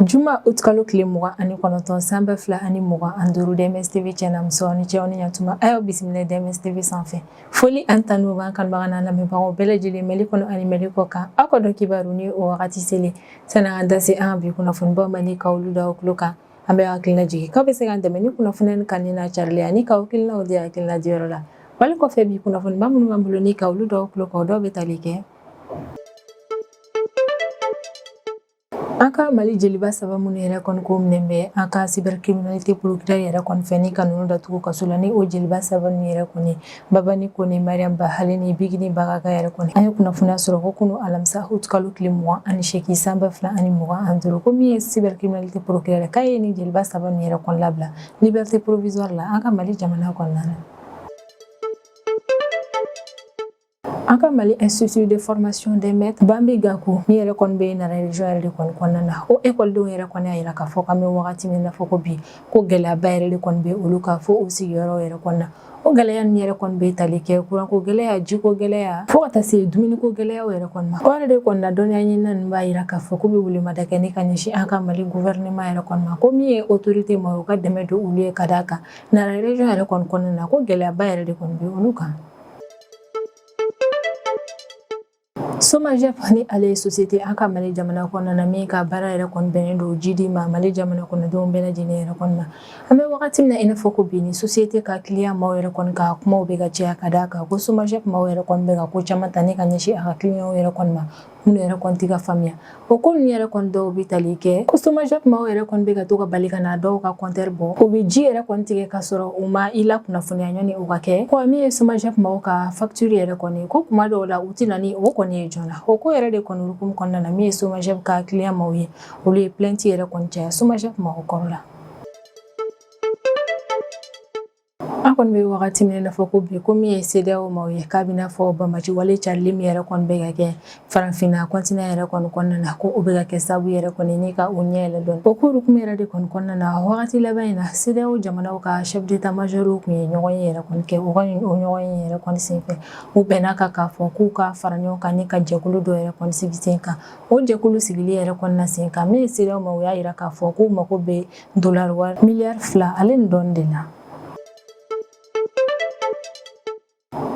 Juma utikalo tile 29 san 2025, DMS TV cɛ n'a muso, ni cɛw ni ɲatuma, a y'aw bisimila DMS TV sanfɛ. Foli ani tanu b'an kanubaga n'an lamɛnbagaw bɛɛ lajɛlen Mali kɔnɔ ani Mali kɔ kan. Aw ka dɔn kibaru ni o wagati selen, sani an da se an ka bi kunnafonibaw ma ni ka olu da aw tulo kan, an bɛ hakilina jigin k'aw bɛ se k'an dɛmɛ ni kunnafoniya nin kanuni n'a carili ani k'aw hakilinaw di hakilina diyɔrɔ la. Wali kɔfɛ, bi kunnafoniba minnu b'an bolo ni ka olu da aw tulo kan, o dɔw bɛ tali kɛ: An ka Mali jeliba saba minnu yɛrɛ kɔni ko minɛ bɛ an ka cybercriminalité procureur yɛrɛ kɔni fɛ ni ka ninnu datugu kaso la, ni o jeliba saba ninnu yɛrɛ kɔni, Babani Kone, Mariam Ba ale ni Bigini Bagaka yɛrɛ kɔni, an ye kunnafoniya sɔrɔ ko kunu alamisa utikalo tile 28 san 2025, ko min ye cybercriminalité procureur k'a ye ni jeliba saba ninnu yɛrɛ kɔni labila liberté provisoire la an ka Mali jamana kɔnɔna na. An ka Mali Institut de formation des maîtres Bambi Gaku min yɛrɛ kɔni bɛ Nara région yɛrɛ de kɔni kɔnɔna na, o ekɔlidenw yɛrɛ kɔni y'a jira k'a fɔ k'an bɛ wagati min na fɔ ko bi, ko gɛlɛyaba yɛrɛ de kɔni bɛ olu kan fo u sigiyɔrɔ yɛrɛ kɔni na. O gɛlɛya ninnu yɛrɛ kɔni bɛ tali kɛ kuranko gɛlɛya, jiko gɛlɛya, fo ka taa se dumuniko gɛlɛyaw yɛrɛ kɔni ma. O yɛrɛ de kɔni na, dɔnniya ɲinina ninnu b'a jira k'a fɔ k'u bɛ welemada kɛ ni ka ɲɛsin an ka Mali gouvernement yɛrɛ kɔni ma, ko min ye autorité ma, u ka dɛmɛ don olu ye, ka d'a kan Nara région yɛrɛ kɔni kɔnɔna na, ko gɛlɛyaba yɛrɛ de kɔni bɛ olu kan. SOMAGEP ni ale ye société an ka Mali jamana kɔnɔna na min ka baara yɛrɛ kɔni bɛnnen don jidi ma Mali jamana kɔnɔdenw bɛɛ lajɛlen yɛrɛ kɔni ma. An bɛ wagati min na i n'a fɔ ko bi, ni société ka client maaw yɛrɛ kɔni ka kumaw bɛ ka caya, ka d'a kan ko SOMAGEP maaw yɛrɛ kɔni bɛ ka ko caman ta ni ka ɲɛsin a ka client yɛrɛ kɔni ma minnu yɛrɛ kɔni tɛ ka faamuya. O ko ninnu yɛrɛ kɔni dɔw bɛ tali kɛ ko SOMAGEP maaw yɛrɛ kɔni bɛ ka to ka bali ka na dɔw ka compteur bɔ, u bɛ ji yɛrɛ kɔni tigɛ ka sɔrɔ u ma i la kunnafoniya ɲɔni o ka kɛ. Ko min ye SOMAGEP maaw ka facture yɛrɛ kɔni, ko kuma dɔw la u tɛ na ni o kɔni ye joona. O ko yɛrɛ de kɔni hukumu kɔnɔna na, min ye SOMAGEP ka client maaw ye, olu ye plainte yɛrɛ kɔni caya SOMAGEP maaw kɔrɔ la. An kɔni bɛ wagati min na fɔ ko bi, ko min ye CEDEAO maaw ye, k'a bɛna fɔ banbaci wale carili min yɛrɛ kɔni bɛ ka kɛ farafinna continent yɛrɛ kɔni kɔnɔna na, ko o bɛ ka kɛ sababu yɛrɛ kɔni ni ka o ɲɛ yɛlɛ dɔɔni. O ko hukumu yɛrɛ de kɔni kɔnɔna na, wagati laban in na, CEDEAO jamanaw ka chef d'état major tun ye ɲɔgɔn ye yɛrɛ kɔni kɛ. U ka o ɲɔgɔn ye yɛrɛ kɔni senfɛ, u bɛnna kan k'a fɔ k'u ka fara ɲɔgɔn kan ni ka jɛkulu dɔ yɛrɛ kɔni sigi sen kan. O jɛkulu sigili yɛrɛ kɔni na sen kan, min ye CEDEAO ma, u y'a jira k'a fɔ k'u mako bɛ dollar wari miliyari 2 ale ni dɔɔni de la.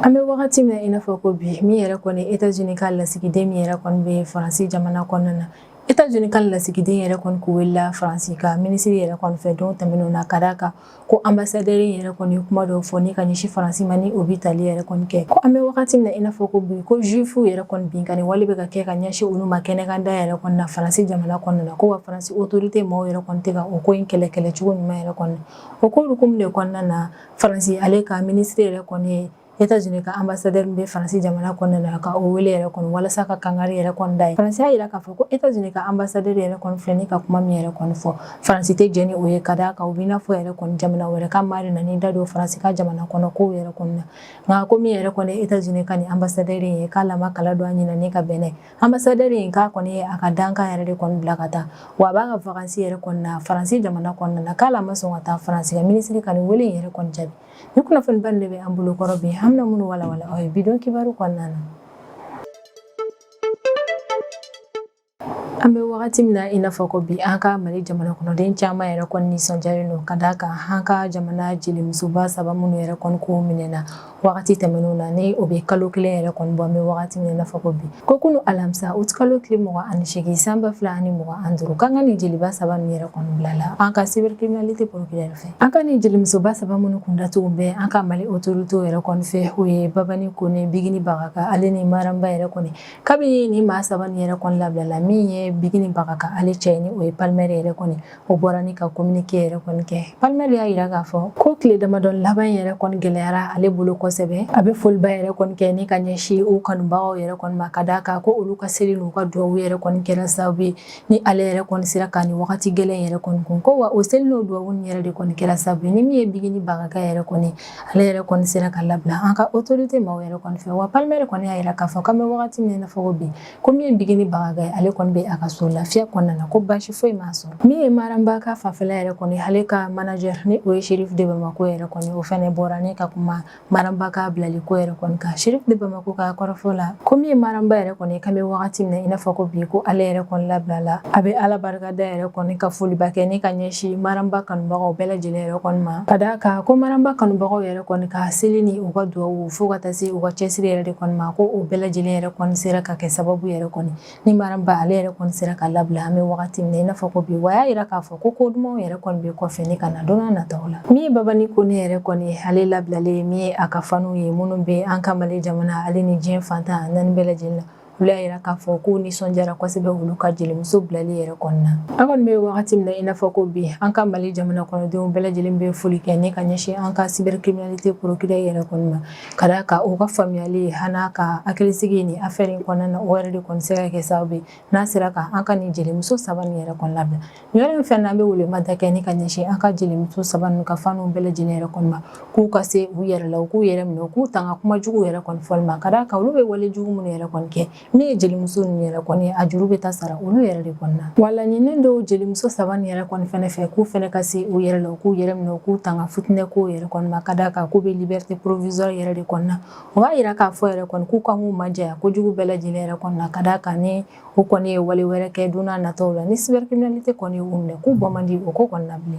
An bɛ wagati min na i n'a fɔ ko bi, min yɛrɛ kɔni États-Unis ka lasigiden min yɛrɛ kɔni bɛ Faransi jamana kɔnɔna na, États-Unis ka lasigiden yɛrɛ kɔni k'u welela Faransi ka minisiri yɛrɛ kɔni fɛ don tɛmɛnenw na, ka d'a kan ko ambassadeur yɛrɛ kɔni ye kuma dɔw fɔ ni ka ɲɛsin Faransi ma ni o bɛ tali yɛrɛ kɔni kɛ ko an bɛ wagati min na i n'a fɔ ko bi, ko juifu yɛrɛ kɔni binkanni wale bɛ ka kɛ ka ɲɛsin olu ma kɛnɛkanda yɛrɛ kɔni na Faransi jamana kɔnɔna na, ko wa Faransi autorité maaw yɛrɛ kɔni tɛ ka o ko in kɛlɛ kɛlɛcogo ɲuman yɛrɛ kɔni. O ko hukumu de kɔnɔna na, Faransi ale ka minisiri yɛrɛ kɔni ye États-Unis ka ambassadeur min bɛ Faransi jamana kɔnɔna na ka o wele yɛrɛ kɔni walasa ka kangari yɛrɛ kɔni da ye. Faransi y'a jira k'a fɔ ko États-Unis ka ambassadeur yɛrɛ kɔni filɛ ni ka kuma min yɛrɛ kɔni fɔ, Faransi tɛ jɛn ni o ye, ka d'a kan o b'i n'a fɔ yɛrɛ kɔni jamana wɛrɛ ka maa de nana i da don Faransi ka jamana kɔnɔ kow yɛrɛ kɔni na. Nka ko min yɛrɛ kɔni États-Unis ka nin ambassadeur ye, k'a lama kala don a ɲinɛ ni ka bɛn n'a ye. Ambassadeur in k'a kɔni ye a ka dankan yɛrɛ de kɔni bila ka taa, wa a b'a ka vacances yɛrɛ kɔni na Faransi jamana kɔnɔna na, k'ale ma sɔn ka taa Faransi ka minisiri ka nin wele in yɛrɛ kɔni jaabi. Ni kunnafoniba de bɛ an bolo kɔrɔ bi, an bɛna minnu walawala aw ye bi don kibaru kɔnɔna na. An bɛ wagati min na i n'a fɔ ko bi, an ka Mali jamana kɔnɔden caman yɛrɛ kɔni nisɔndiyalen don, ka d'a kan an ka jamana jelimusoba saba minnu yɛrɛ kɔni ko minɛna wagati tɛmɛnenw na, ni o bɛ kalo 1 yɛrɛ kɔni bɔ, an bɛ wagati min na i n'a fɔ ko bi, ko kunu alamisa utikalo tile 28 san 2025, k'an ka nin jeliba saba ninnu yɛrɛ kɔni bilala an ka cybercriminalité procureur fɛ. An ka nin jelimusoba saba minnu kun datugu bɛ an ka Mali autorité yɛrɛ kɔni fɛ, o ye Babani Kone, Bigini Bagaka ale ni Maramba yɛrɛ kɔni. Kabini ni maa saba nin yɛrɛ kɔni labilala, min ye Bigini Bagaka ale cɛ ni o ye Palmer yɛrɛ kɔni, o bɔra ni ka communiqué yɛrɛ kɔni kɛ. Palmer y'a jira k'a fɔ ko tile damadɔ laban yɛrɛ kɔni gɛlɛyara ale bolo kosɛbɛ. A bɛ foliba yɛrɛ kɔni kɛ ni ka ɲɛsin u kanubagaw yɛrɛ kɔni ma, ka d'a kan ko olu ka seli n'u ka duwawu yɛrɛ kɔni kɛra sababu ye ni ale yɛrɛ kɔni sera ka nin wagati gɛlɛn yɛrɛ kɔni kun. Ko wa o seli n'o duwawu yɛrɛ de kɔni kɛra sababu ye ni min ye Bigini Bagaka yɛrɛ kɔni, ale yɛrɛ kɔni sera ka labila an ka autorité maaw yɛrɛ kɔni fɛ. Wa Palmer kɔni y'a jira k'a fɔ k'an bɛ wagati min na i n'a fɔ ko bi, ko min ye Bigini Bagaka ye, ale kɔni bɛ a ka so lafiya kɔnɔna na, ko baasi foyi m'a sɔrɔ. Min ye Maranba ka fanfɛla yɛrɛ kɔni, ale ka manager ni o ye Shérif de Bamako yɛrɛ kɔni, o fɛnɛ bɔra ni ka kuma Maranba ka bilali ko yɛrɛ kɔni kan. Shérif de Bamako ka kɔrɔfɔ la, ko min ye Maranba yɛrɛ kɔni, k'an bɛ wagati min na i n'a fɔ ko bi, ko ale yɛrɛ kɔni labilala, a bɛ Ala barika da yɛrɛ kɔni, ka foliba kɛ ni ka ɲɛsin Maranba kanubagaw bɛɛ lajɛlen yɛrɛ kɔni ma, ka d'a kan ko Maranba kanubagaw yɛrɛ kɔni ka seli ni u ka duwawu fo ka taa se u ka cɛsiri yɛrɛ de kɔni ma, ko o bɛɛ lajɛlen yɛrɛ kɔni sera ka kɛ sababu yɛrɛ kɔni ni Maranba ale yɛrɛ kɔni sera ka labila an bɛ wagati min na i n'a fɔ ko bi. Wa y'a yira k'a fɔ ko ko dumanw yɛrɛ kɔni bɛ kɔfɛ ni ka na don n'a nataw la. Min ye Babani Kone yɛrɛ kɔni, ale labilalen, min ye a ka faniw ye minnu bɛ an ka Mali jamana ale ni diɲɛ fan 14 bɛɛ lajɛlen na, olu y'a yira k'a fɔ k'u nisɔndiyara kosɛbɛ olu ka jelimuso bilali yɛrɛ kɔni na. An kɔni bɛ wagati min na i n'a fɔ ko bi, an ka Mali jamana kɔnɔdenw bɛɛ lajɛlen bɛ foli kɛ ni ka ɲɛsin an ka cybercriminalité procureur yɛrɛ kɔni ma, ka d'a kan u ka faamuyali an'a ka hakilisigi ni affaire in kɔnɔna na, o yɛrɛ de kɔni se ka kɛ sababu ye n'a sera ka an ka nin jelimuso saba nin yɛrɛ kɔni labila. Nin yɔrɔ in fɛn na, an bɛ welemada kɛ ni ka ɲɛsin an ka jelimuso saba ninnu ka faniw bɛɛ lajɛlen yɛrɛ kɔni ma, k'u ka se u yɛrɛ la, u k'u yɛrɛ minɛ, u k'u tanga kuma jugu yɛrɛ kɔni fɔli ma, ka d'a kan olu bɛ wale jugu minnu yɛrɛ kɔni kɛ. Min ye jelimuso ninnu yɛrɛ kɔni, a juru bɛ taa sara olu yɛrɛ de kɔni na. Wa laɲininen don jelimuso saba nin yɛrɛ kɔni fɛnɛ fɛ, k'u fɛnɛ ka se u yɛrɛ la, u k'u yɛrɛ minɛ, u k'u tanga futinɛ ko yɛrɛ kɔni ma, ka d'a kan k'u bɛ liberté provisoire yɛrɛ de kɔni na. O b'a yira k'a fɔ yɛrɛ kɔni k'u kan k'u majanya kojugu bɛɛ lajɛlen yɛrɛ kɔni na, ka d'a kan ni u kɔni ye wale wɛrɛ kɛ don n'a nataw la, ni cybercriminalité kɔni y'u minɛ, k'u bɔ man di o ko kɔni na bilen.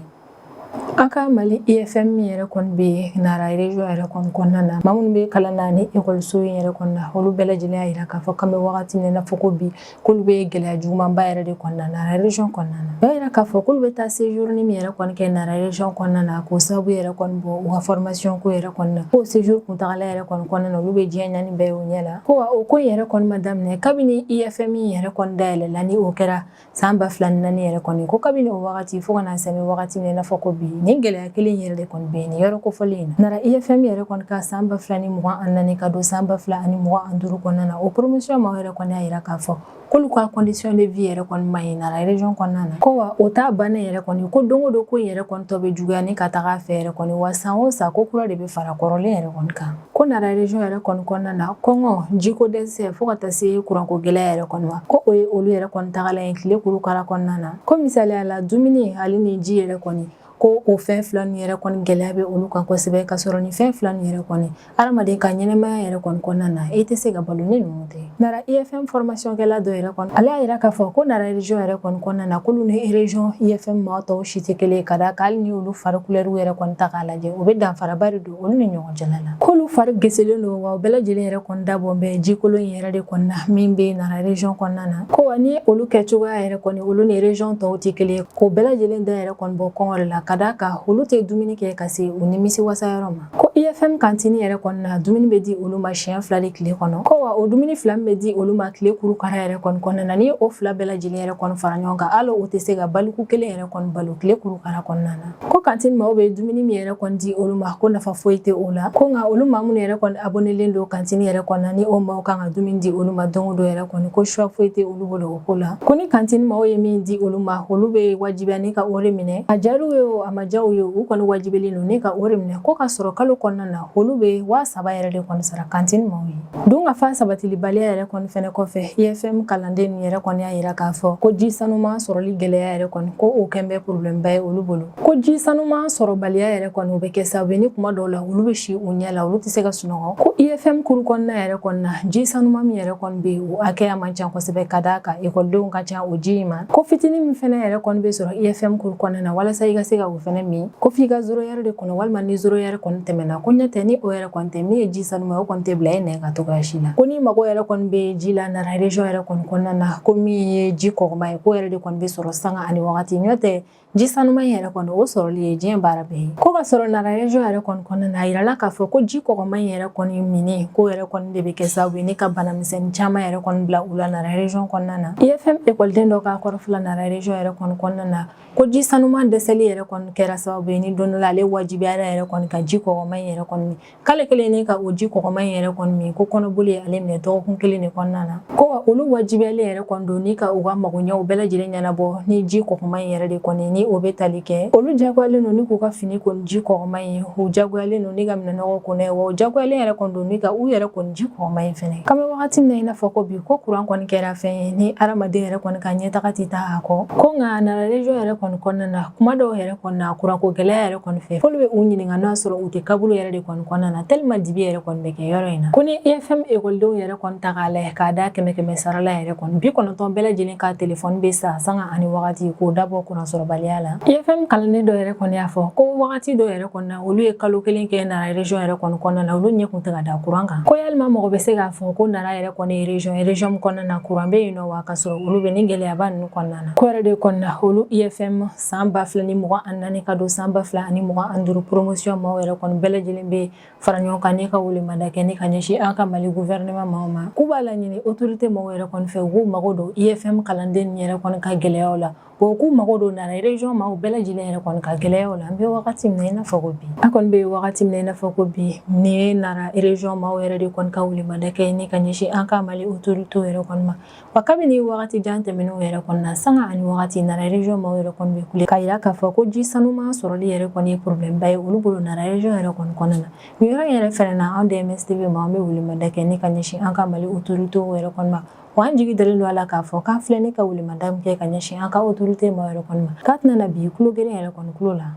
An ka Mali IFM min yɛrɛ kɔni bɛ yen Nara région yɛrɛ kɔni kɔnɔna na, maa minnu bɛ kalan na ni ekɔliso in yɛrɛ kɔni na, olu bɛɛ lajɛlen y'a yira k'a fɔ k'an bɛ wagati min na i n'a fɔ ko bi, k'olu bɛ gɛlɛya jugumanba yɛrɛ de kɔnɔna na Nara région kɔnɔna na. O y'a yira k'a fɔ k'olu bɛ taa séjour min yɛrɛ kɔni kɛ Nara région kɔnɔna na, k'o sababu yɛrɛ kɔni bɔ u ka formation ko yɛrɛ kɔni na, k'o séjour kuntagala yɛrɛ kɔni kɔnɔna na, olu bɛ diɲɛ ɲani bɛɛ y'u ɲɛ la. Ko wa o ko in yɛrɛ kɔni ma daminɛ kabini IFM yɛrɛ kɔni dayɛlɛla, ni o kɛra san 2004 yɛrɛ kɔni, ko kabini o wagati fo ka na se wagati min na i n'a fɔ ko bi, nin gɛlɛya kelen yɛrɛ de kɔni bɛ yen nin yɔrɔ kofɔlen in na. Nara IFM yɛrɛ kɔni ka san 2024 ka don san 2025 kɔnɔna na, o promotion maaw yɛrɛ kɔni y'a yira k'a fɔ k'olu ka condition de vie yɛrɛ kɔni man ɲi Nara région kɔnɔna na. Ko wa o t'a bannen yɛrɛ kɔni, ko don o don ko in yɛrɛ kɔni tɔ bɛ juguya ni ka taga a fɛ yɛrɛ kɔni, wa san o san ko kura de bɛ fara kɔrɔlen yɛrɛ kɔni kan. Ko Nara région yɛrɛ kɔni kɔnɔna na, kɔngɔ, jiko dɛsɛ, fo ka taa se kuranko gɛlɛya yɛrɛ kɔni ma, ko o ye olu yɛrɛ kɔni tagala ye tile kurukara kɔnɔna na. Ko misaliya la, dumuni ale ni ji yɛrɛ kɔni, ko o fɛn fila ninnu yɛrɛ kɔni gɛlɛya bɛ olu kan kosɛbɛ, ka sɔrɔ nin fɛn fila ninnu yɛrɛ kɔni, hadamaden ka ɲɛnɛmaya yɛrɛ kɔni kɔnɔna na, e tɛ se ka balo ni ninnu tɛ. Nara IFM formation kɛla dɔ yɛrɛ kɔni, ale y'a yira k'a fɔ ko Nara région yɛrɛ kɔni kɔnɔna na, k'olu ni région IFM maa tɔw si tɛ kelen ye, ka d'a kan hali ni olu fari couleur yɛrɛ kɔni ta k'a lajɛ, o bɛ danfaraba de don olu ni ɲɔgɔn cɛla la. K'olu fari geselen don, wa u bɛɛ lajɛlen yɛrɛ kɔni dabɔn bɛ jikolon in yɛrɛ de kɔni na min bɛ Nara région kɔnɔna na. Ko wa ni olu kɛ cogoya yɛrɛ kɔni, olu ni région tɔw tɛ kelen ye, k'o bɛɛ lajɛlen da yɛrɛ kɔni bɔ kɔngɔ de la, ka d'a kan olu tɛ dumuni kɛ ka se u nimisi wasa yɔrɔ ma. Ko IFM cantine yɛrɛ kɔni na, dumuni bɛ di olu ma siɲɛ fila de tile kɔnɔ. Ko wa o dumuni fila min bɛ di olu ma tile kurukara yɛrɛ kɔni kɔnɔna na, ni o fila bɛɛ lajɛlen yɛrɛ kɔni fara ɲɔgɔn kan, hali o tɛ se ka baliku kelen yɛrɛ kɔni balo tile kurukara kɔnɔna na. Ko cantine maaw bɛ dumuni min yɛrɛ kɔni di olu ma, ko nafa foyi tɛ o la. Ko nka olu maa minnu yɛrɛ kɔni abonnélen don cantine yɛrɛ kɔni na, ni o maaw kan ka dumuni di olu ma don o don yɛrɛ kɔni, ko choix foyi tɛ olu bolo o ko la. Ko ni cantine maaw ye min di olu ma, olu bɛ wajibiya ni ka o de minɛ, a diyar'u ye o, a ma diya u ye, u kɔni wajibelen don ni ka o de minɛ. Ko ka sɔrɔ kalo kɔnɔna na, olu bɛ 3000 yɛrɛ de kɔni sara cantine maaw ye. Dun ka fa sabatilibaliya yɛrɛ kɔni fɛnɛ kɔfɛ, IFM kalanden ninnu yɛrɛ kɔni y'a yira k'a fɔ ko ji sanuman sɔrɔli gɛlɛya yɛrɛ kɔni, ko o kɛn bɛ problème ba ye olu bolo. Ko ji sanuman sɔrɔbaliya yɛrɛ kɔni, o bɛ kɛ sababu ye ni kuma dɔw la olu bɛ si u ɲɛ la, olu tɛ se ka sunɔgɔ. Ko IFM kuru kɔnɔna yɛrɛ kɔni na, ji sanuman min yɛrɛ kɔni bɛ yen, o hakɛya man ca kosɛbɛ, ka d'a kan ekɔlidenw ka ca o ji in ma. Ko fitinin min fɛnɛ yɛrɛ kɔni bɛ sɔrɔ IFM kuru kɔnɔna na, walasa i ka se ka o fɛnɛ min, ko f'i ka zéro heure de kɔnɔ, walima ni zéro heure kɔni tɛmɛna. Ko ɲɛ tɛ ni o yɛrɛ kɔni tɛ, min ye ji sanuman o kɔni tɛ bila e nɛn kan cogoya si la. Ko ni mago yɛrɛ kɔni bɛ ji la Nara région yɛrɛ kɔni kɔnɔna na, ko min ye ji kɔgɔma ye, ko yɛrɛ de kɔni bɛ sɔrɔ sanga ani wagati, ɲɔ tɛ ji sanuman in yɛrɛ kɔni, o sɔrɔli ye diɲɛ baara bɛɛ ye. Ko ka sɔrɔ Nara région yɛrɛ kɔni kɔnɔna na, a yirala k'a fɔ ko ji kɔgɔma in yɛrɛ kɔni minni ko yɛrɛ kɔni de bɛ kɛ sababu ye ni ka banamisɛnnin caman yɛrɛ kɔni bila u la Nara région kɔnɔna na. IFM ekɔliden dɔ ka kɔrɔfɔ la Nara région yɛrɛ kɔni kɔnɔna na, ko ji sanuman dɛsɛli yɛrɛ kɔni kɛra sababu ye ni don dɔ la ale wajibiyara yɛrɛ kɔni ka ji kɔgɔma in yɛrɛ kɔni min. K'ale kɛlen ni ka o ji kɔgɔma in yɛrɛ kɔni min, ko kɔnɔboli ye ale minɛ dɔgɔkun kelen de kɔnɔna na. Ko wa olu wajibiyalen yɛrɛ kɔni don ni ka u ka magoɲɛw bɛɛ lajɛlen ɲɛnabɔ ni ji kɔgɔma in yɛrɛ de kɔni ni o bɛ tali kɛ. Olu jagoyalen don ni k'u ka fini ko ni ji kɔgɔma in, u jagoyalen don ni ka minɛnɔgɔ ko n'a ye, wa u jagoyalen yɛrɛ kɔni don ni ka u yɛrɛ ko ni ji kɔgɔma in fɛnɛ. K'an bɛ wagati min na i n'a fɔ ko bi, ko kuran kɔni kɛra fɛn ye ni adamaden yɛrɛ kɔni ka ɲɛtaga tɛ taa a kɔ. Ko nka Nara région yɛrɛ kɔni kɔnɔna na, kuma dɔw yɛrɛ kɔni na, kuranko gɛlɛya yɛrɛ kɔni fɛ, f'olu bɛ u ɲininka n'a sɔrɔ u tɛ kaburu yɛrɛ de kɔni kɔnɔna na, tellement dibi yɛrɛ kɔni bɛ kɛ yɔrɔ in na. Ko ni IFM ekɔlidenw yɛrɛ kɔni ta k'a lajɛ k'a da kɛmɛ kɛmɛ sara la yɛrɛ kɔni, 90 bɛɛ lajɛlen ka telefɔni bɛ sa sanga ani wagati k'o dabɔ kuran sɔrɔbaliya la. IFM kalanden dɔ yɛrɛ kɔni y'a fɔ ko wagati dɔ yɛrɛ kɔni na, olu ye kalo kelen kɛ Nara région yɛrɛ kɔni kɔnɔna na, olu ɲɛ kun tɛ ka da kuran kan. Ko yalima mɔgɔ bɛ se k'a fɔ ko Nara yɛrɛ kɔni ye région ye, région min kɔnɔna na kuran bɛ yen nɔ wa, ka sɔrɔ olu bɛ ni gɛlɛyaba ninnu kɔnɔna na. Ko yɛrɛ de kɔnɔna na, olu IFM san 2024 ka don san 2025 promotion maaw yɛrɛ kɔni bɛɛ lajɛlen bɛ fara ɲɔgɔn kan ni ka welemada kɛ ni ka ɲɛsin an ka Mali gouvernement maaw ma, k'u b'a laɲini autorité maaw yɛrɛ kɔni fɛ, u k'u mago don IFM kalanden yɛrɛ kɔni ka gɛlɛyaw la, wa u k'u mago don Nara région maaw bɛɛ lajɛlen yɛrɛ kɔni ka gɛlɛyaw la. An bɛ wagati min na i n'a fɔ ko bi, an kɔni bɛ wagati min na i n'a fɔ ko bi, nin ye Nara région maaw yɛrɛ de kɔni ka welemada kɛ ni ka ɲɛsin an ka Mali autorité yɛrɛ kɔni ma. Wa kabini wagati jan tɛmɛnenw yɛrɛ kɔni na, sanga ani wagati, Nara région maaw yɛrɛ kɔni bɛ kule k'a yira k'a fɔ ko ji sanuman sɔrɔli yɛrɛ kɔni ye problème ba ye olu bolo Nara région yɛrɛ kɔni kɔnɔna na. Nin yɔrɔ in yɛrɛ fɛnɛ na, anw DMS TV ma, an bɛ welemada kɛ ni ka ɲɛsin an ka Mali autorité yɛrɛ kɔni ma. Wa an jigi dalen don a la k'a fɔ k'an filɛ ni ka welemada min kɛ ka ɲɛsin an ka autorité maaw yɛrɛ kɔni ma, k'a tɛna na bi kulo geren yɛrɛ kɔni kulo la.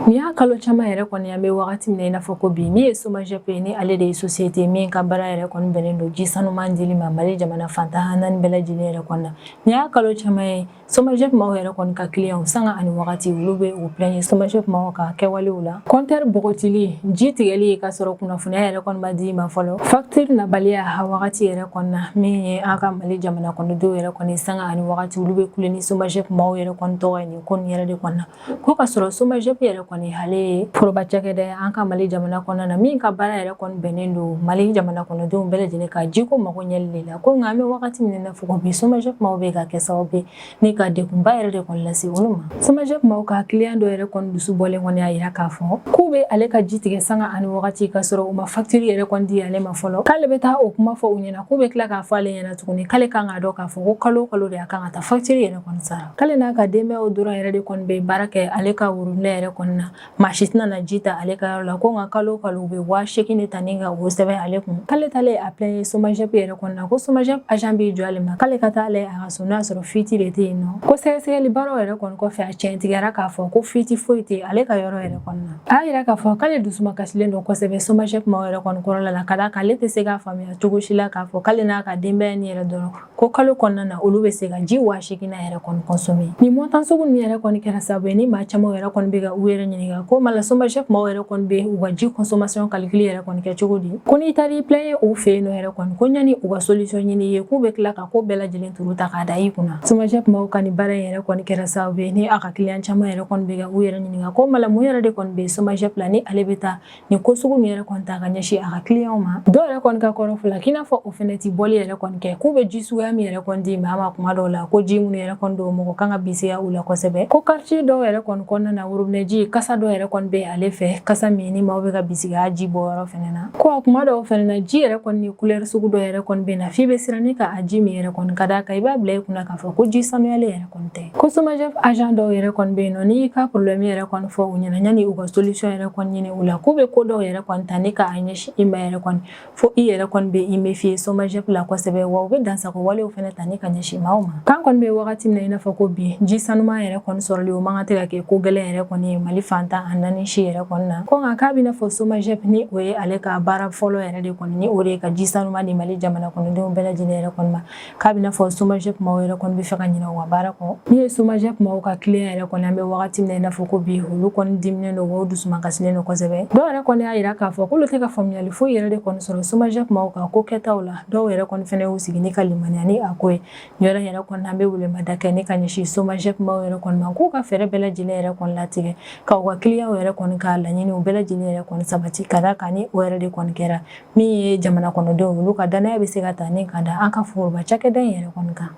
Nin y'a kalo caman yɛrɛ kɔni, an bɛ wagati min na i n'a fɔ ko bi, min ye SOMAGEP ye, ni ale de ye société min ka baara yɛrɛ kɔni bɛnnen don ji sanuman dili ma Mali jamana fan 14 bɛɛ lajɛlen yɛrɛ kɔni na. Nin y'a kalo caman ye, SOMAGEP maaw yɛrɛ kɔni ka clients, sanga ani wagati, olu bɛ u plaigner SOMAGEP maaw ka kɛwalew la. Compteur bɔgɔtili, ji tigɛli ka sɔrɔ kunnafoniya yɛrɛ kɔni ma di ma fɔlɔ, facture nabaliya a wagati yɛrɛ kɔni na, min ye an ka Mali jamana kɔnɔdenw yɛrɛ kɔni, sanga ani wagati, olu bɛ kule ni SOMAGEP maaw yɛrɛ kɔni tɔgɔ ye nin ko nin yɛrɛ de kɔni na. Ko ka sɔrɔ SOMAGEP yɛrɛ kɔni, ale ye foroba cakɛda ye an ka Mali jamana kɔnɔna na, min ka baara yɛrɛ kɔni bɛnnen don Mali jamana kɔnɔdenw bɛɛ lajɛlen ka jiko mago ɲɛli de la. Ko nka an bɛ wagati min na fɔ ko bi, SOMAGEP maaw bɛ ka kɛ sababu ye ni ka degunba yɛrɛ de kɔni lase olu ma. SOMAGEP maaw ka client dɔ yɛrɛ kɔni dusu bɔlen kɔni y'a yira k'a fɔ k'u bɛ ale ka ji tigɛ sanga ani wagati ka sɔrɔ u ma facture yɛrɛ kɔni di ale ma fɔlɔ. K'ale bɛ taa o kuma fɔ u ɲɛna, k'u bɛ tila k'a fɔ ale ɲɛna tuguni k'ale kan k'a dɔn k'a fɔ ko kalo o kalo de a kan ka taa facture yɛrɛ kɔni sara. K'ale n'a ka denbayaw dɔrɔn yɛrɛ de kɔni bɛ baara kɛ ale ka worobinɛ yɛrɛ kɔni na, maa si tɛna na ji ta ale ka yɔrɔ la. Ko nka kalo o kalo u bɛ 8000 de ta ni ka o sɛbɛn ale kun. K'ale taalen a plaigner SOMAGEP yɛrɛ kɔni na, ko SOMAGEP agent b'i jɔ ale ma k'ale ka taa ale a ka so, n'a sɔrɔ fuite de tɛ yen nɔ. Ko sɛgɛsɛgɛli baaraw yɛrɛ kɔni kɔfɛ, a tiɲɛtigɛra k'a fɔ ko fuite foyi tɛ ale ka yɔrɔ yɛrɛ kɔni na. A y'a yira k'a fɔ k'ale dusumakasilen don kosɛbɛ SOMAGEP maaw yɛrɛ kɔni kɔrɔla la, ka d'a kan ale tɛ se k'a faamuya cogo si la k'a fɔ k'ale n'a ka denbaya ni yɛrɛ dɔrɔn, ko kalo kɔnɔna na olu bɛ se ka ji 8000 na yɛrɛ kɔni consommer. Nin montant sugu ninnu yɛrɛ kɔni kɛra sababu ye ni maa caman yɛrɛ kɔni bɛ ka u yɛrɛ ɲininka ko mala SOMAGEP maaw yɛrɛ kɔni bɛ u ka ji consommation calcul yɛrɛ kɔni kɛ cogo di. Ko n'i taara i plaigner u fɛ yen nɔ yɛrɛ kɔni, ko ɲani u ka solution ɲini ye, k'u bɛ tila ka ko bɛɛ lajɛlen turu ta k'a da i kunna. SOMAGEP maaw ka nin baara in yɛrɛ kɔni kɛra sababu ye ni a ka client caman yɛrɛ kɔni bɛ ka u yɛrɛ ɲininka ko mala mun yɛrɛ de kɔni bɛ SOMAGEP la ni ale bɛ taa nin ko sugu nin yɛrɛ kɔni ta ka ɲɛsin a ka clientw ma. Dɔw yɛrɛ kɔni ka kɔrɔfɔ la k'i n'a fɔ o fɛnɛ ti bɔli yɛrɛ kɔni kɛ, k'u bɛ ji suguya min yɛrɛ kɔni di maa ma kuma dɔw la, ko ji minnu yɛrɛ kɔni don, mɔgɔ kan ka bisiya u la kosɛbɛ. Ko quartier dɔw yɛrɛ kɔni kɔnɔna na, worobinɛ ji kasa dɔw yɛrɛ kɔni bɛ ale fɛ, kasa min ni maaw bɛ ka bisiya ji bɔ yɔrɔ fɛnɛ na. Ko a kuma dɔw fɛnɛ na, ji yɛrɛ kɔni ni couleur sugu dɔ yɛrɛ kɔni bɛ na f'i bɛ siran ni ka a ji min yɛrɛ kɔni, ka d'a kan i b'a bila i kunna k'a fɔ ko ji sanuyalen yɛrɛ kɔni tɛ. Ko SOMAGEP agent dɔw yɛrɛ kɔni bɛ yen nɔ, n'i y'i ka problème yɛrɛ kɔni fɔ u ɲɛna, yanni u ka solution yɛrɛ kɔni ɲini u la, k'u bɛ ko dɔw yɛrɛ kɔni ta ni k'a ɲɛsin i ma yɛrɛ kɔni, fo i yɛrɛ kɔni bɛ i méfier SOMAGEP la kosɛbɛ, wa u bɛ dansago walew fɛnɛ ta ni ka ɲɛsin maaw ma. K'an kɔni bɛ wagati min na i n'a fɔ ko bi, ji sanuman yɛrɛ kɔni sɔrɔli, o man kan tɛ ka kɛ ko gɛlɛn yɛrɛ kɔni ye Mali fan 14 si yɛrɛ kɔni na. Ko nka k'a bɛ n'a fɔ SOMAGEP, ni o ye ale ka baara fɔlɔ yɛrɛ de kɔni, ni o de ye ka ji sanuman di Mali jamana kɔnɔdenw bɛɛ lajɛlen yɛrɛ kɔni ma, k'a bɛ n'a fɔ SOMAGEP maaw yɛrɛ kɔni bɛ fɛ ka ɲinɛ u ka baara kɔ. Min ye SOMAGEP maaw ka client yɛrɛ kɔni, an bɛ wagati min na i n'a fɔ ko bi, olu kɔni diminen don wa u dusumakasilen don kosɛbɛ. Dɔw yɛrɛ kɔni y'a yira k'a fɔ k'olu tɛ ka faamuyali foyi yɛrɛ de kɔni sɔrɔ SOMAGEP maaw ka ko kɛtaw la. Dɔw yɛrɛ kɔni fɛnɛ y'u sigi ni ka limaniya ni a ko ye. Nin yɔrɔ yɛrɛ kɔni, an bɛ welemada kɛ ni ka ɲɛsin SOMAGEP maaw yɛrɛ kɔni ma, k'u ka fɛɛrɛ bɛɛ lajɛlen yɛrɛ kɔni latigɛ ka u ka clientw yɛrɛ kɔni ka laɲiniw bɛɛ lajɛlen yɛrɛ kɔni sabati, ka d'a kan ni o yɛrɛ de kɔni kɛra, min ye jamana kɔnɔdenw, olu ka danaya bɛ se ka ta ni ka da an ka foroba cakɛda in yɛrɛ kɔni kan.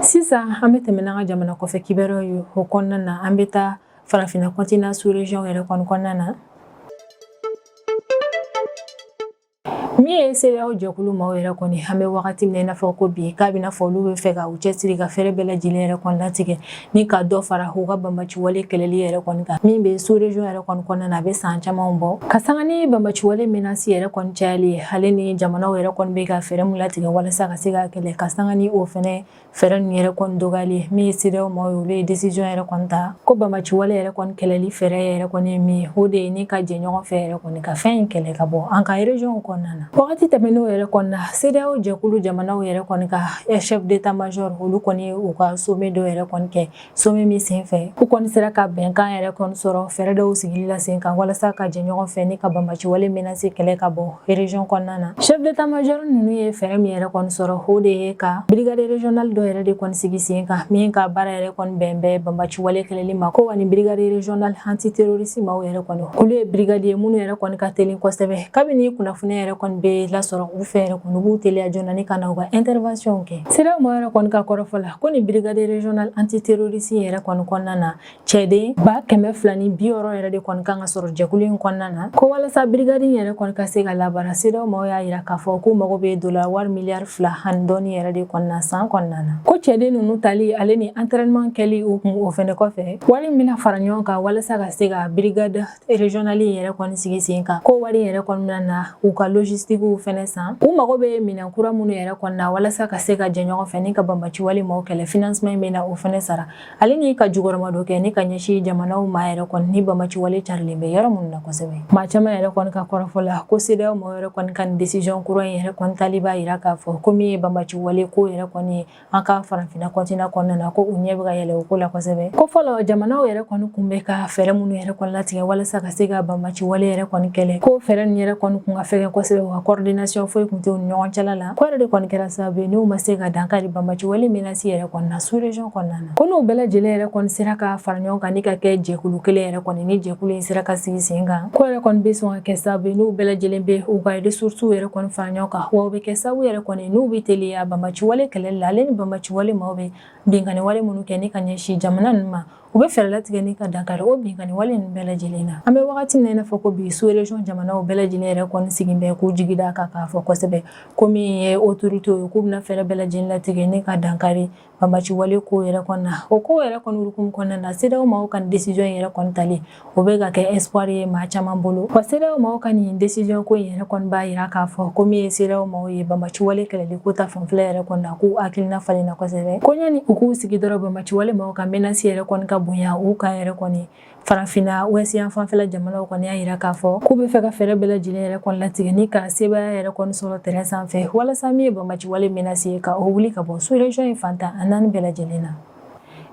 Sisan an bɛ tɛmɛ n'an ka jamana kɔfɛ kibaruyaw ye. O kɔnɔna na, an bɛ taa farafinna continent sous région yɛrɛ kɔni kɔnɔna na. Min ye CEDEAO jɛkulu maaw yɛrɛ kɔni, an bɛ wagati min na i n'a fɔ ko bi, k'a bɛna fɔ olu bɛ fɛ ka u cɛsiri ka fɛɛrɛ bɛɛ lajɛlen yɛrɛ kɔni latigɛ ni ka dɔ fara u ka banbaciwale kɛlɛli yɛrɛ kɔni kan, min bɛ sous région yɛrɛ kɔni kɔnɔna na. A bɛ san caman bɔ ka sanga ni banbaciwale menace yɛrɛ kɔni cayali ye, ale ni jamanaw yɛrɛ kɔni bɛ ka fɛɛrɛ min latigɛ walasa ka se ka kɛlɛ, ka sanga ni o fɛnɛ fɛɛrɛ ninnu yɛrɛ kɔni dɔgɔyali ye. Min ye CEDEAO maaw ye, olu ye décision yɛrɛ kɔni ta ko banbaciwale yɛrɛ kɔni kɛlɛli fɛɛrɛ yɛrɛ kɔni ye min ye, o de ye ni ka jɛ ɲɔgɔn fɛ yɛrɛ kɔni ka fɛn in kɛlɛ ka bɔ an ka région kɔnɔna na. Wagati tɛmɛnenw yɛrɛ kɔni na, CEDEAO jɛkulu jamanaw yɛrɛ kɔni ka chef d'état major, olu kɔni ye u ka sommet dɔ yɛrɛ kɔni kɛ, sommet min sen fɛ u kɔni sera ka bɛnkan yɛrɛ kɔni sɔrɔ fɛɛrɛ dɔw sigili la sen kan walasa ka jɛ ɲɔgɔn fɛ ni ka banbaciwale menace kɛlɛ ka bɔ région kɔnɔna na. Chef d'état major ninnu ye fɛɛrɛ min yɛrɛ kɔni sɔrɔ, o de ye ka brigade régionale dɔ yɛrɛ de kɔni sigi sen kan, min ka baara yɛrɛ kɔni bɛn bɛ banbaciwale kɛlɛli ma. Ko wa ni brigade régionale antiterroriste maaw yɛrɛ kɔni, olu ye brigade ye minnu yɛrɛ kɔni ka teli kosɛbɛ. Kabini kunnafoniya yɛrɛ kɔni bɛ lasɔrɔ u fɛ yɛrɛ kɔni, u b'u teliya joona ni ka na u ka intervention kɛ. CEDEAO maaw yɛrɛ kɔni ka kɔrɔfɔ la, ko ni brigade régionale antiterroriste yɛrɛ kɔni kɔnɔna na, cɛden 260 yɛrɛ de kɔni kan ka sɔrɔ jɛkulu in kɔnɔna na. Ko walasa brigade in yɛrɛ kɔni ka se ka labaara, CEDEAO maaw y'a yira k'a fɔ k'u mago bɛ dola wari miliyari 2 ani dɔɔni yɛrɛ de kɔni na san kɔnɔna na. Ko cɛden ninnu tali, ale ni entraînement kɛli u kun, o fɛnɛ kɔfɛ, wari min bɛna fara ɲɔgɔn kan walasa ka se ka brigade régionale in yɛrɛ kɔni sigi sen kan, ko wari yɛrɛ kɔni bɛna na u ka logistique fɛnɛ san, u mago bɛ minɛn kura minnu yɛrɛ kɔni na walasa ka se ka jɛ ɲɔgɔn fɛ ni ka banbaciwale maaw kɛlɛ, financement bɛ na o fɛnɛ sara, ale ni ka jukɔrɔmadon kɛ ni ka ɲɛsin jamanaw ma yɛrɛ kɔni ni banbaciwale carilen bɛ yɔrɔ minnu na kosɛbɛ. Maa caman yɛrɛ kɔni ka kɔrɔfɔ la, ko CEDEAO maaw yɛrɛ kɔni ka nin décision kura in yɛrɛ kɔni tali b'a yira k'a fɔ ko min ye banbaciwale ko yɛrɛ kɔni ye an ka farafinna continent kɔnɔna na, ko u ɲɛ bɛ ka yɛlɛ o ko la kosɛbɛ. Ko fɔlɔ, jamanaw yɛrɛ kɔni kun bɛ ka fɛɛrɛ minnu yɛrɛ kɔni latigɛ walasa ka se ka banbaciwale yɛrɛ kɔni kɛlɛ, ko fɛɛrɛ ninnu yɛrɛ kɔni kun ka fɛgɛn kosɛbɛ, u ka coordination foyi kun tɛ u ni ɲɔgɔn cɛla la. Ko yɛrɛ de kɔni kɛra sababu ye n'u ma se ka dankari banbaciwale menace yɛrɛ kɔni na sous région kɔnɔna na. Ko n'u bɛɛ lajɛlen yɛrɛ kɔni sera ka fara ɲɔgɔn kan ni ka kɛ jɛkulu kelen yɛrɛ kɔni, ni jɛkulu in sera ka sigi sen kan, ko yɛrɛ kɔni bɛ sɔn ka kɛ sababu ye n'u bɛɛ lajɛlen bɛ u ka ressources yɛrɛ kɔni fara ɲɔgɔn kan, wa o bɛ kɛ sababu yɛrɛ kɔni n'u bɛ teliya banbaciwale kɛlɛli la, ale ni banbaciwale maaw bɛ binkanni wale minnu kɛ ni ka ɲɛsin jamana ninnu ma, u bɛ fɛɛrɛ latigɛ ni ka dankari o binkanni wale ninnu bɛɛ lajɛlen na. An bɛ wagati min na i n'a fɔ ko bi, sous région jamanaw bɛɛ lajɛlen yɛrɛ kɔni sigi bɛ k'u jigi da kan k'a fɔ kosɛbɛ ko min ye autorité ye, k'u bɛna fɛɛrɛ bɛɛ lajɛlen latigɛ ni ka dankari banbaciwale ko yɛrɛ kɔni na. O ko yɛrɛ kɔni hukumu kɔnɔna na, CEDEAO maaw ka nin décision yɛrɛ kɔni tali, o bɛ ka kɛ espoir ye maa caman bolo. Wa CEDEAO maaw ka nin décision ko in yɛrɛ kɔni b'a yira k'a fɔ ko min ye CEDEAO maaw ye, banbaciwale kɛlɛli ko ta fanfɛla yɛrɛ kɔni na, k'u hakilina falenna kosɛbɛ. Ko ɲani u k'u sigi dɔrɔn, banbaciwale maaw ka menace yɛrɛ kɔni ka bonya u kan yɛrɛ kɔni, farafinna ouest yan fanfɛla jamanaw kɔni y'a yira k'a fɔ k'u bɛ fɛ ka fɛɛrɛ bɛɛ lajɛlen yɛrɛ kɔni latigɛ ni ka sebaaya yɛrɛ kɔni sɔrɔ terrain sanfɛ, walasa min ye banbaciwale menace ye, ka o wuli ka bɔ sous région in fan 14 bɛɛ lajɛlen na.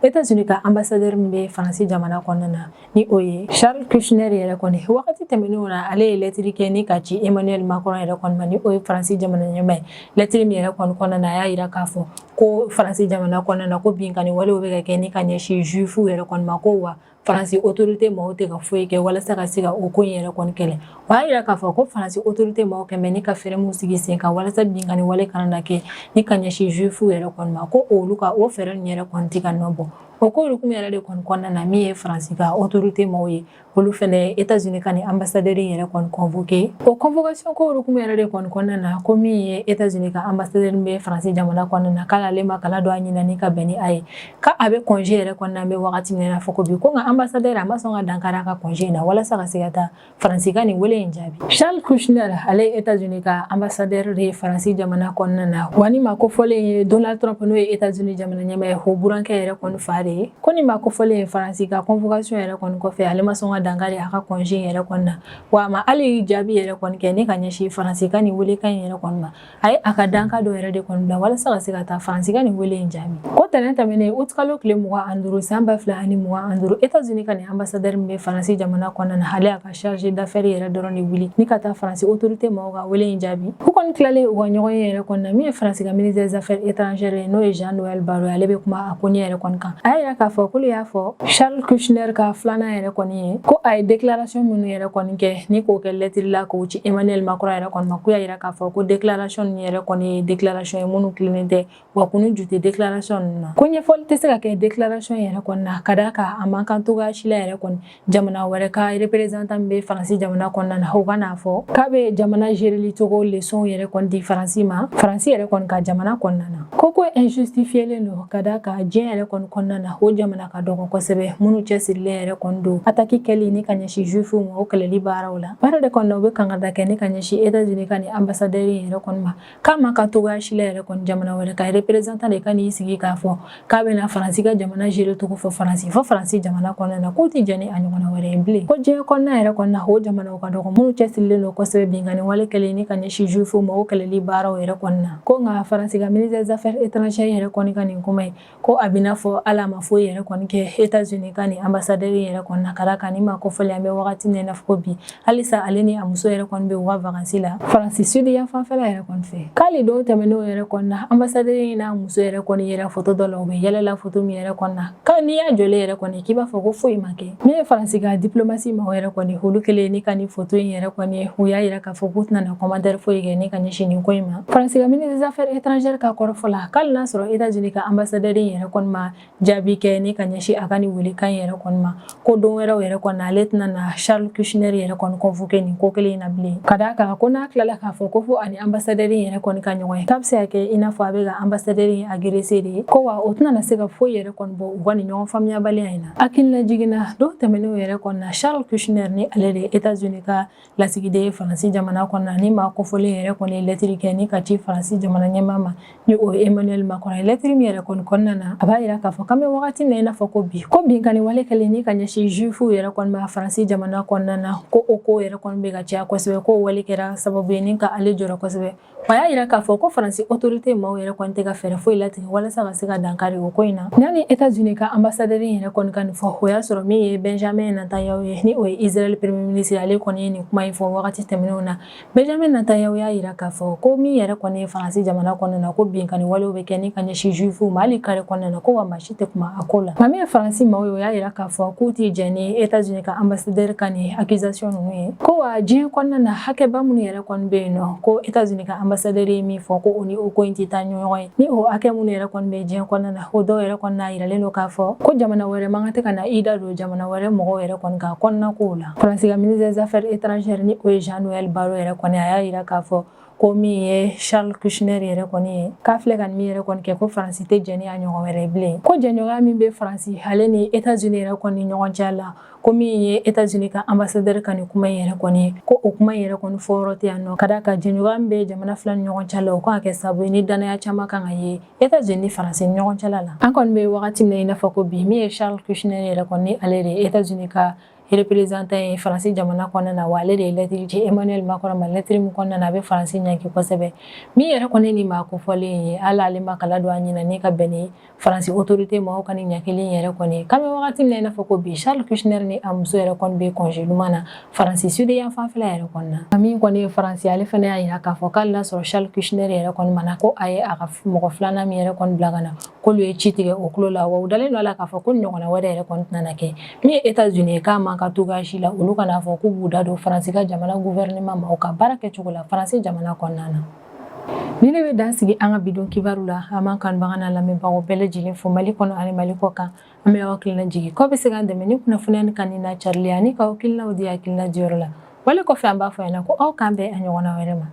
États-Unis ka ambassadeur min bɛ Faransi jamana kɔnɔna na, ni o ye Charles Kushner yɛrɛ kɔni, wagati tɛmɛnenw na, ale ye lɛtiri kɛ ni ka ci Emmanuel Macron yɛrɛ kɔni ma, ni o ye Faransi jamana ɲɛmaa ye. Lɛtiri min yɛrɛ kɔni kɔnɔna na, a y'a yira k'a fɔ ko Faransi jamana kɔnɔna na, ko binkanni walew bɛ ka kɛ ni ka ɲɛsin juifu yɛrɛ kɔni ma, ko wa Faransi autorité maaw tɛ ka foyi kɛ walasa ka se ka o ko in yɛrɛ kɔni kɛlɛ. O y'a yira k'a fɔ ko Faransi autorité maaw kɛmɛ ni ka fɛɛrɛ min sigi sen kan walasa binkanni wale kana na kɛ ni ka ɲɛsin juifu yɛrɛ kɔni ma, ko olu ka o fɛɛrɛ ninnu yɛrɛ kɔni tɛ ka nɔ bɔ. O ko hukumu yɛrɛ de kɔni kɔnɔna na, min ye Faransi ka autorité maaw ye, olu fɛnɛ États-Unis ka nin ambassadeur in yɛrɛ kɔni convoqué. O convocation ko hukumu yɛrɛ de kɔni kɔnɔna na, ko min ye États-Unis ka ambassadeur bɛ Faransi jamana kɔnɔna na, k'ale ma kala don a ɲinani ka bɛn ni a ye, k'a bɛ congé yɛrɛ kɔnɔna an bɛ wagati min na fɔ ko bi, ko nka ambassadeur a ma sɔn ka dankari a ka congé in na walasa ka se ka taa Faransi ka nin wele in jaabi. Charles Kushner, ale ye États-Unis ka ambassadeur de ye Faransi jamana kɔnɔna na, wa ni maa kofɔlen ye Donald Trump, n'o ye États-Unis jamana ɲɛmaa ye, o burankɛ yɛrɛ kɔni fa de ye. Ko ni maa kofɔlen ye Faransi ka convocation yɛrɛ kɔni kɔfɛ, ale ma sɔn ka dankari a ka congé in yɛrɛ kɔni na, wa a ma hali jaabi yɛrɛ kɔni kɛ ni ka ɲɛsin Faransi ka nin welekan in yɛrɛ kɔni ma. A ye a ka dankan dɔ yɛrɛ de kɔni bila walasa ka se ka taa Faransi ka nin wele in jaabi. Ko tɛnɛn tɛmɛnen, août kalo tile 25 san 2025, États-Unis ka nin ambassadeur min bɛ Faransi jamana kɔnɔna na, ale y'a ka chargé d'affaires yɛrɛ dɔrɔn de wuli ni ka taa Faransi autorité maaw ka wele in jaabi. U kɔni tilalen u ka ɲɔgɔn ye yɛrɛ kɔni na, min ye Faransi ka ministre des affaires étrangères ye, n'o ye Jean Noël Barrot, ale bɛ kuma a ko ɲɛ yɛrɛ kɔni kan. A A y'a yira k'a fɔ k'olu y'a fɔ Charles Kushner ka filanan yɛrɛ kɔni ye, ko a ye déclaration minnu yɛrɛ kɔni kɛ ni k'o kɛ lɛtiri la k'o ci Emmanuel Macron yɛrɛ kɔni ma, k'u y'a yira k'a fɔ ko déclaration ninnu yɛrɛ kɔni ye déclaration ye minnu tilennen tɛ, wa kun ni ju tɛ déclaration ninnu na, ko ɲɛfɔli tɛ se ka kɛ déclaration yɛrɛ kɔni na, ka d'a kan a man kan cogoya si la yɛrɛ kɔni jamana wɛrɛ ka représentant min bɛ Faransi jamana kɔnɔna na, o ka n'a fɔ k'a bɛ jamana géreli cogo leçon yɛrɛ kɔni di Faransi ma, Faransi yɛrɛ kɔni ka jamana kɔnɔna na. Ko injustifiélen don, ka d'a kan diɲɛ yɛrɛ kɔni kɔnɔna na, o jamana ka dɔgɔ kosɛbɛ minnu cɛsirilen yɛrɛ kɔni don attaque kɛli ni ka ɲɛsin juifuw ma, o kɛlɛli baaraw la. Baara de kɔni na, u bɛ kangarida kɛ ni ka ɲɛsin États-Unis ka ni ambassadeur yɛrɛ kɔni ma, k'a man kan cogoya si la yɛrɛ kɔni jamana wɛrɛ ka représentant de ka n'i sigi k'a fɔ k'a bɛna Faransi ka jamana gérer cogo fɔ Faransi, fɔ Faransi jamana kɔnɔna na, k'u tɛ jɛn ni a ɲɔgɔnna wɛrɛ ye bilen. Ko diɲɛ kɔnɔna yɛrɛ kɔnɔna na, o jamanaw ka dɔgɔ minnu cɛsirilen don kosɛbɛ binkanni wale kɛlen ni ka ɲɛsin juifuw ma, o kɛlɛli baaraw yɛrɛ kɔni na. Ko nka Faransi ka ministre des Affaires étrangères yɛrɛ kɔni ka nin kuma ye, ko a bɛna fɔ hali a ma foyi yɛrɛ kɔni kɛ États-Unis ka nin ambassadeur yɛrɛ kɔni na, ka d'a kan ni maa kofɔlen, an bɛ wagati min na i n'a fɔ ko bi, halisa ale ni a muso yɛrɛ kɔni bɛ u ka vacances la Faransi sud yan fanfɛla yɛrɛ kɔni fɛ. K'ale don tɛmɛnenw yɛrɛ kɔni na, ambassadeur in n'a muso yɛrɛ kɔni yɛrɛ photo dɔ la, u bɛ yɛlɛ la photo min yɛrɛ kɔni na, ka n'i y'a jɔlen yɛrɛ kɔni k'i b'a fɔ ko foyi ma kɛ. Min ye Faransi ka diplomatie maaw yɛrɛ kɔni, olu kɛlen ni ka nin photo in yɛrɛ kɔni ye, u y'a yira k'a fɔ k'u tɛna na commentaire foyi kɛ ni ka ɲɛsin nin ko in ma. Faransi ka ministre des Affaires étrangères ka kɔrɔfɔ la, k'ale n'a sɔrɔ États-Unis ka ambassadeur in yɛrɛ kɔni ma jaabi kɛ ni ka ɲɛsin a ka nin welekan yɛrɛ kɔni ma, ko don wɛrɛw yɛrɛ kɔni ale tɛna na Charles Kushner yɛrɛ kɔni convoqué nin ko kelen in na bilen, ka d'a kan ko n'a tilala k'a fɔ ko fo ani ambassadeur in yɛrɛ kɔni ka ɲɔgɔn ye, k'a bɛ se ka kɛ i n'a fɔ a bɛ ka ambassadeur in agressé de ye, ko wa o tɛna na se ka foyi yɛrɛ kɔni bɔ u ka nin ɲɔgɔn faamuyabaliya in na. Hakilina jiginna don tɛmɛnenw yɛrɛ kɔni na, Charles Kushner ni ale de ye États-Unis ka lasigiden ye Faransi jamana kɔnɔna, ni maa kofɔlen yɛrɛ kɔni ye lɛtiri kɛ ni ka ci Faransi jamana ɲɛmaa ma, ni o ye Emmanuel Macron ye. Lɛtiri min yɛrɛ kɔni kɔnɔna na, a b'a yira k'a fɔ k'an bɛ wagati min na i n'a fɔ ko bi, ko binkanni wale kɛlen ni ka ɲɛsin juifuw yɛrɛ kɔni ma Faransi jamana kɔnɔna na, ko o ko yɛrɛ kɔni bɛ ka caya kosɛbɛ, ko wale kɛra sababu ye ni ka ale jɔrɔ kosɛbɛ. A y'a yira k'a fɔ ko Faransi autorité maaw yɛrɛ kɔni tɛ ka fɛɛrɛ foyi latigɛ walasa ka se ka dankari o ko in na. Yanni États-Unis ka ambassadeur yɛrɛ kɔni ka nin fɔ, o y'a sɔrɔ min ye Benjamin Netanyahu ye, ni o ye Israël premier ministre, ale kɔni ye nin kuma in fɔ wagati tɛmɛnenw na. Benjamin Netanyahu y'a yira k'a fɔ ko min yɛrɛ kɔni ye Faransi jamana kɔnɔna na, ko binkanni walew bɛ kɛ ni ka ɲɛsin juifuw ma hali carré kɔnɔna na, ko wa maa si tɛ kuma a ko la. Nka min ye Faransi maaw ye, o y'a yira k'a fɔ k'u t'i jɛn ni États-Unis ka ambassadeur ka nin accusation ninnu ye, ko wa diɲɛ kɔnɔna na, hakɛba minnu yɛrɛ kɔni bɛ yen nɔ, ko États-Unis ka ambassadeur ye min fɔ, ko o ni o ko in tɛ taa ɲɔgɔn ye. Ni o hakɛ minnu yɛrɛ kɔni bɛ diɲɛ kɔnɔna na, o dɔw yɛrɛ kɔni n'a yiralen don k'a fɔ ko jamana wɛrɛ man kan tɛ ka na i da don jamana wɛrɛ mɔgɔw yɛrɛ kɔni ka kɔnɔna kow la. Faransi ka ministre des Affaires étrangères, ni o ye Jean-Noël Barrot yɛrɛ kɔni, a y'a yira k'a fɔ ko min ye Charles Kushner yɛrɛ kɔni ye, k'a filɛ ka min yɛrɛ kɔni kɛ, ko Faransi tɛ jɛn ni a ɲɔgɔn wɛrɛ ye bilen, ko jɛɲɔgɔnya min bɛ Faransi ale ni États-Unis yɛrɛ kɔni ɲɔgɔn cɛ la, ko min ye États-Unis ka ambassadeur ka nin kuma in yɛrɛ kɔni ye, ko o kuma in yɛrɛ kɔni fɔyɔrɔ tɛ yan nɔ, ka d'a kan jɛɲɔgɔnya min bɛ jamana fila ni ɲɔgɔn cɛ la, o kan ka kɛ sababu ye ni danaya caman kan ka ye États-Unis ni Faransi ni ɲɔgɔn cɛla la. An kɔni bɛ wagati min na i n'a fɔ ko bi, min ye Charles Kushner yɛrɛ kɔni, ale de ye États-Unis ka représentant ye Faransi jamana kɔnɔna na, wa ale de ye lɛtiri ci Emmanuel Macron ma, lɛtiri min kɔnɔna na a bɛ Faransi ɲangi kosɛbɛ. Min yɛrɛ kɔni ni maa kofɔlen ye, hali ale ma kala don a ɲin na ni ka bɛn ni Faransi autorité maaw ka nin ɲangili yɛrɛ kɔni. K'an bɛ wagati min na i n'a fɔ ko bi, Charles Kushner ni a muso yɛrɛ kɔni bɛ congé duman na Faransi sud yan fanfɛla yɛrɛ kɔni na. Min kɔni ye Faransi, ale fana y'a yira k'a fɔ k'ale n'a sɔrɔ Charles Kushner yɛrɛ kɔni ma na, ko a ye a ka mɔgɔ filanan min yɛrɛ kɔni bila ka na, k'olu ye ci tigɛ o tulo la, wa u dalen don a la k'a fɔ ko ɲɔgɔnna wɛrɛ yɛrɛ kɔni tɛna kɛ. Min ye États-Unis ye, k'a man kan cogoya si la olu kan'a fɔ k'u b'u da don Faransi ka jamana gouvernement ma, u ka baara kɛcogo la Faransi jamana kɔnɔna na. Ni ne bɛ dan sigi an ka bi don kibaru la. An b'an kanubaga n'a lamɛnbagaw bɛɛ lajɛlen fo Mali kɔnɔ ani Mali kɔ kan. An bɛ aw hakilina jigin k'aw bɛ se k'an dɛmɛ ni kunnafoniya ni kanuni n'a carili ani k'aw hakilinaw di hakilina diyɔrɔ la. Wale kɔfɛ, an b'a fɔ ɲɛna ko aw k'an bɛn a ɲɔgɔnna wɛrɛ ma.